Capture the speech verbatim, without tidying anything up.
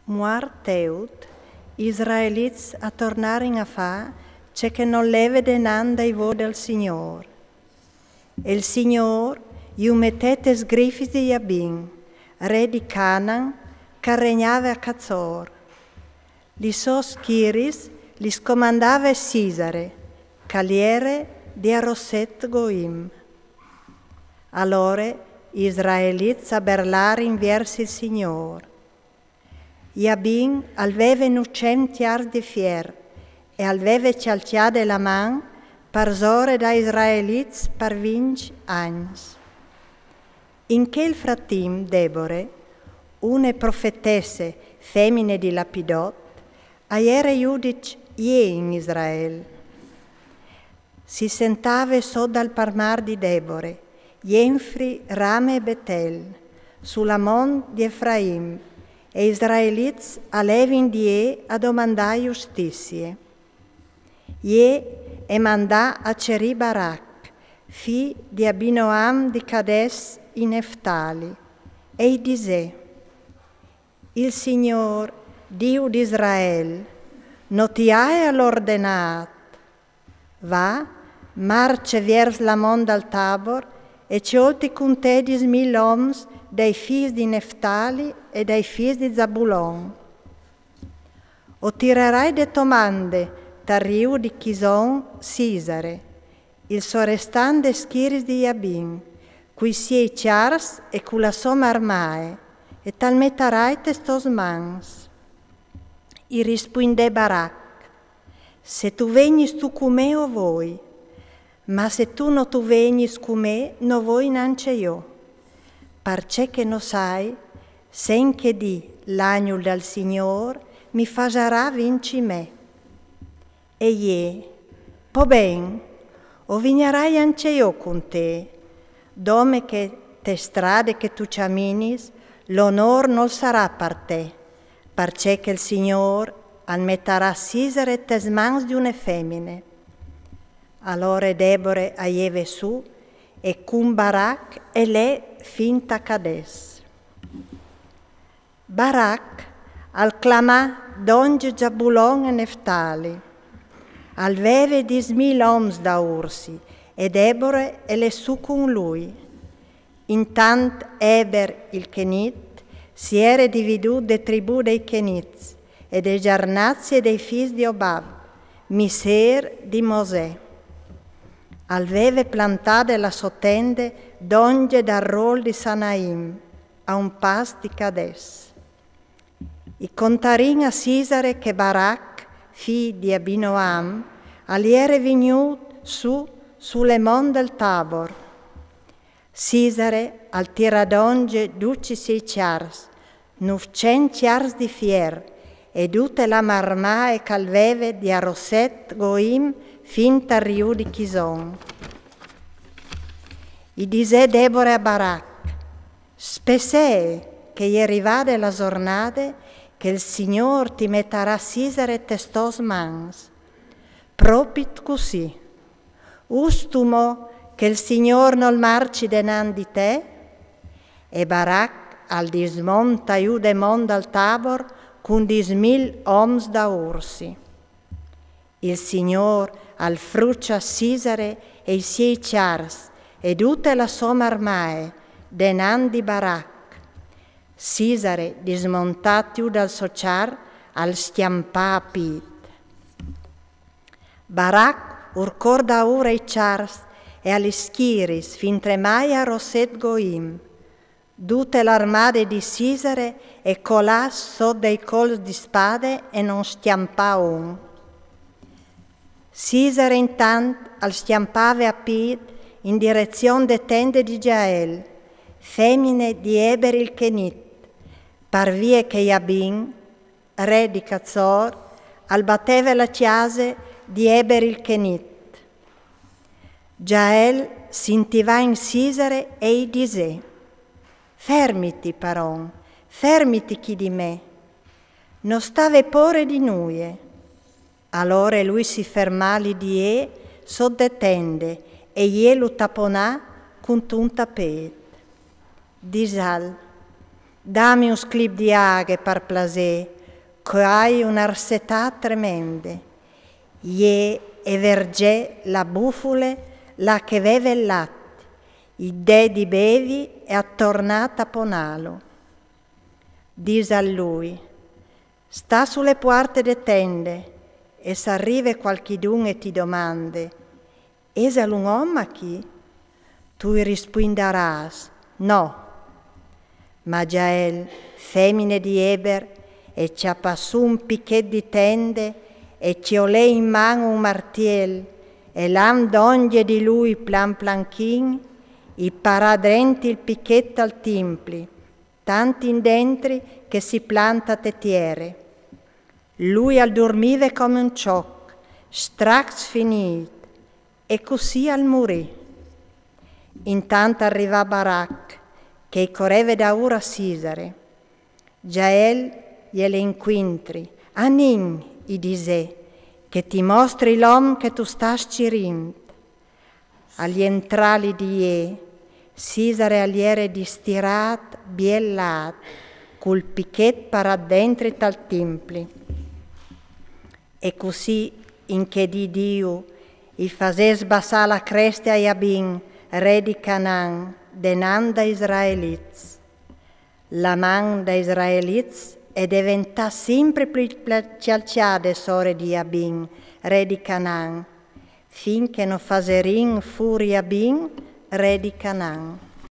Muart Eut, i israelits a tornarin a fâ ce che nol leve denant dai voi dal Signôr. E il Signôr ju metè tes sgrifis di Jabin, re di Canan, che al regnave a Cazor. Lis sôs schiris lis comandave Sisare, che al jere di Aroset Goim. Alore i israelits a berlarin viers il Signôr. Jabin al veve nucent cjars di fier e al veve cjalcjade la man parsore dai israelits par vincj agns. In chel fratimp Debore, une profetesse, femine di Lapidot, a jere judice jê in Israel. Si sentave sot dal parmar di Debore, jenfri Rame e Betel, su la mont di Efraim, e i israelits a levin di jê a domandâ justizie. Jê e mandà a cerî Barac, fi di Abinoam di Cades in Neftali, e i disè: Il Signôr, Diu di Israel, no ti aial ordenât: Va, marce viers la mont dal Tabor e cjolti cun te dîs mil oms dai fîs di Neftali e dai fîs di Zabulon. O tirarai de to mande tal riu di Chison Sisare, il sorestant des schiris di Jabin, cui siei cjars e cu la sô marmae, e tal metarai tes tôs mans. I rispuindè Barac: Se tu vegnis tu cu me o voi, ma se tu no tu vegnis cu me no voi nancje jo, parcè che no sai se in chê dì l'agnul dal Signôr mi fasarà vinci me. E jê: Po ben, o vignarai ancje jo cun te, dome che te strade che tu cjaminis l'onôr nol sarà par te, parcè che il Signôr al metarà Sisare tes mans di une femine. Alore Debore a jeve sù e cun Barac e lè fin ta Cades. Barac al clamà dongje Zabulon e Neftali. Al veve dîs mil oms daûr si, e Debore e lè sù cun lui. Intant Eber il Kenit si jere dividût de tribù dai Kenits e de gjarnazie dai fîs di Obab, missêr di Mosè. Al veve plantade la sô tende dongje dal rôl di Sanaim, a un pas di Cades. I contarìn a Sisare che Barac, fi di Abinoam, al jere vignût sù su le mont dal Tabor. Sisare al tirà dongje ducj i siei cjars, nûfcent cjars di fier, e dute la marmae che al veve di Aroset Goim fin tal riu di Chison. I disè Debore a Barac: Spessee che e je rivade la zornade che il Signôr ti metarà Sisare tes tôs mans. Propit cussì. Vûstu mo che il Signôr nol marci denant di te? E Barac al dismontà jù de mont dal Tabor cun dîs mil oms daûr si. Il Signôr al frucjà Sisare e i siei cjars e dute la sô marmae denant di Barac. Sisare, dismontât jù dal so cjar, al scjampà a pît. Barac ur cor daûr ai cjars e a lis schiris fintremai a Aroset Goim. Dute la armade di Sisare e colà sot dai colps di spade e nol scjampà un. Sisare intant al scjampave a pît in direzion de tende di Jael, femine di Eber il Kenit, par vie che Jabin, re di Cazor, al bateve la cjase di Eber il Kenit. Jael si intivà in Sisare e i disè: Fermiti, paron, fermiti chi di me. No sta vê pôre di nuie. Alore lui si fermà li di jê sot de tende e jê lu taponà cuntun tapêt. Disal: Dami un sclip di aghe, par plasê, che o ai una arsetât tremende. Jê e vergè la bufule là che e veve il lat, i dè di bevi e a tornâ a ponâlu. Disal lui: Sta su le puarte de tende, e s'arrive cualchidun e ti domande: Esal un om achì? Tu i rispuindarâs: No. Ma Jael, femine di Eber, e cjapà sù un pichet di tende, e cjolè in man un martiel, e lant dongje di lui plan planchin, i parà drenti il pichet tal timpli, tant indentri che si planta te tiere. Lui al durmive come un cjoc, strac sfinît, e cussì al murì. Intant al rivà Barac, che i coreve daûr a Sisare. Jael jel incuintri: Anìn, i disè, che ti mostri l'om che tu stâs cirint. Al jentrà li di jê, Sisare al jere distirât biel lât, cul pichet parât dentri tal timpli. E cussì in chê dì Diu i fasè sbassâ la creste a Jabin, re di Canaan, denant dai israelits. La man dai israelits e deventà simpri plui pla-, cjalcjade sore di Jabin, re di Canaan, fin che no faserìn fûr Jabin, re di Canaan.